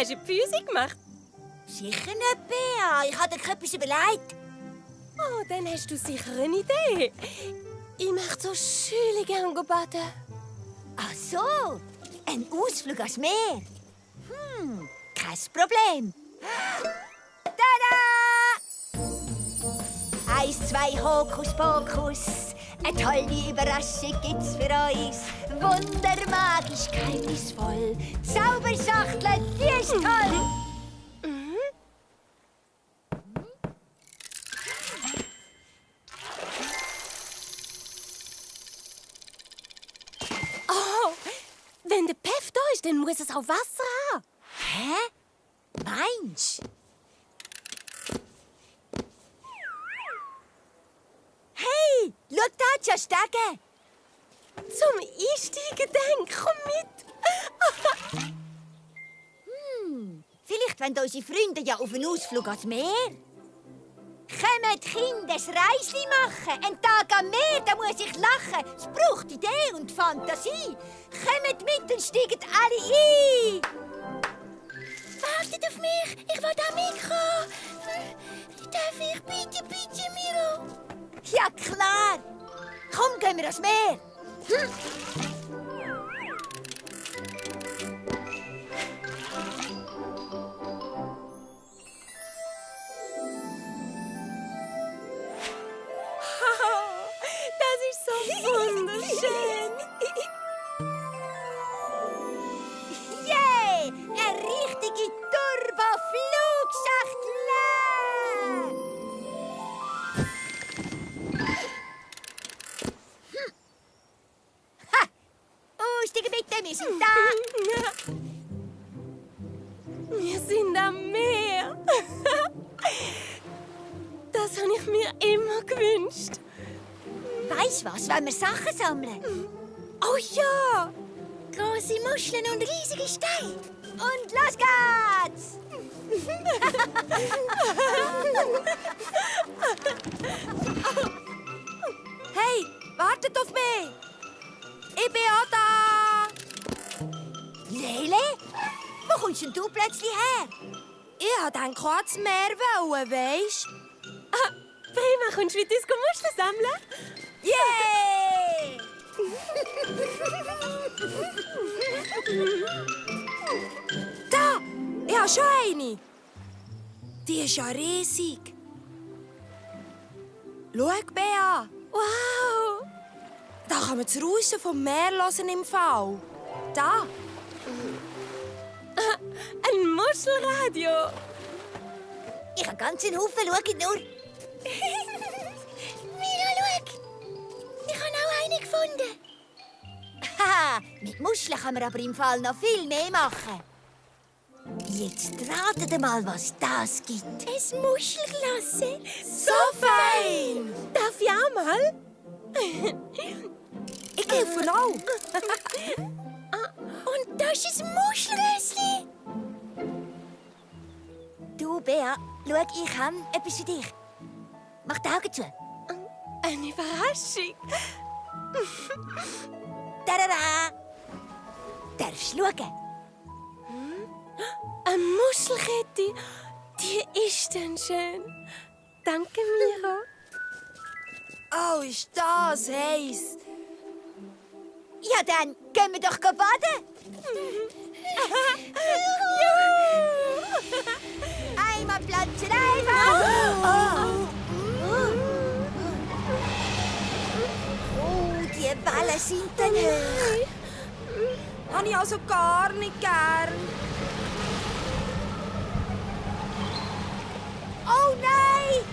Hast du die Physik gemacht? Sicher nicht, Bea. Ich habe dir etwas überlegt. Oh, dann hast du sicher eine Idee. Ich möchte so schön gerne baden. Ach so, ein Ausflug ans Meer. Kein Problem. Tada! 1, 2, Hokus Pokus. Eine tolle Überraschung gibt's für uns. Wundermagisch, geheimnisvoll. Zauberschachtel, die ist toll. Oh, wenn der Pef da ist, dann muss es auch Wasser haben. Hä? Meinst du? Hey, schau da, schon Stege. Zum Einsteigen, dann komm mit. Vielleicht wollen unsere Freunde ja auf einen Ausflug ans Meer. Kommen die Kinder ein Reisli machen? Ein Tag am Meer, da muss ich lachen. Es braucht Idee und Fantasie. Kommt mit und steigt alle ein. Wartet auf mich, ich will auch mitkommen. Darf ich bitte, Miro? Ja, klar. Komm, gehen wir ans Meer. Das ist so wunderschön. Yay! Eine richtige Turbo-Flugschachtel! Ha! Aussteigen bitte, wir sind da! Wir sind am Meer. Das habe ich mir immer gewünscht. Weißt du was, wenn wir Sachen sammeln? Oh ja! Große Muscheln und riesige Steine. Und los geht's! Hey, wartet auf mich! Ich bin auch da! Lele? Wo kommst denn du plötzlich her? Ich wollte eigentlich auch ans Meer, weisst du? Ah, prima, kommst du mit uns Muscheln sammeln? Yay! Da! Ich habe schon eine. Die ist ja riesig. Schau, Bea. Wow! Da kann man das Rauschen vom Meer hören im Fall. Da. Ein Muschelradio. Ich habe ganz einen Haufen, schau nur. Mira, schau. Ich habe auch eine gefunden. Haha, mit Muscheln kann man aber im Fall noch viel mehr machen. Jetzt ratet mal, was das gibt. Ein Muschelglasse. So fein! Darf ich auch mal? Ich helfe auch. Und das ist ein Muschelrössli. Du, Bea, schau, ich habe etwas für dich. Mach die Augen zu. Eine Überraschung. Tada! Darfst du schauen? Eine Muschelkette. Die ist denn schön. Danke, Miro. Oh, ist das heiß. Ja, dann gehen wir doch baden. Einmal Platz einfach. Oh, die Wellen sind dann hoch. Habe ich also gar nicht gern. Oh nein!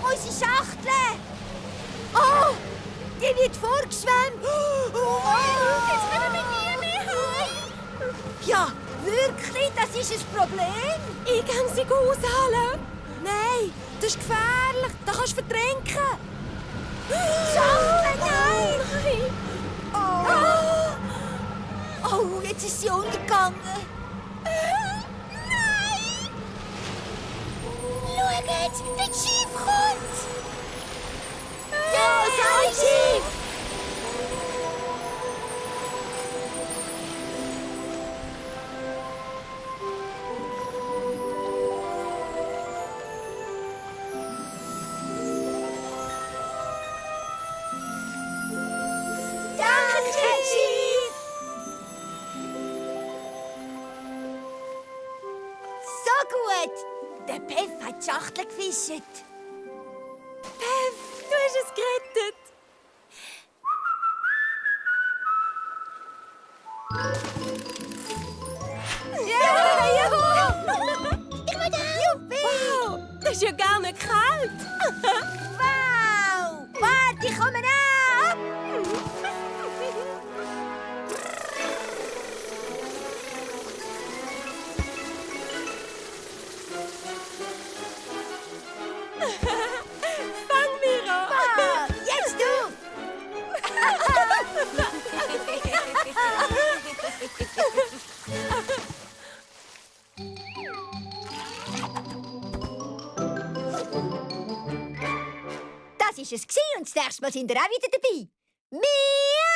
Unsere Schachtel! Oh! Die wird vorgeschwemmt! Jetzt können wir nie mehr heim! Ja, wirklich? Das ist ein Problem? Ich kann sie ausholen. Nein, das ist gefährlich. Da kannst du vertrinken. Schachtel, nein! Oh. Oh, jetzt ist sie untergegangen. Nein! Schaut, das Schiff kommt! Ja, sein Schiff! Schachtel gefischt. Pev, du hast es gerettet. Ja, ja. Ich will da. Juppie. Wow, das ist ja gar nicht kalt. Wow. Warte, ich komme ab. Fang, Mira. Ah, jetzt du. Das war es und das nächste Mal sind wir auch wieder dabei. Wir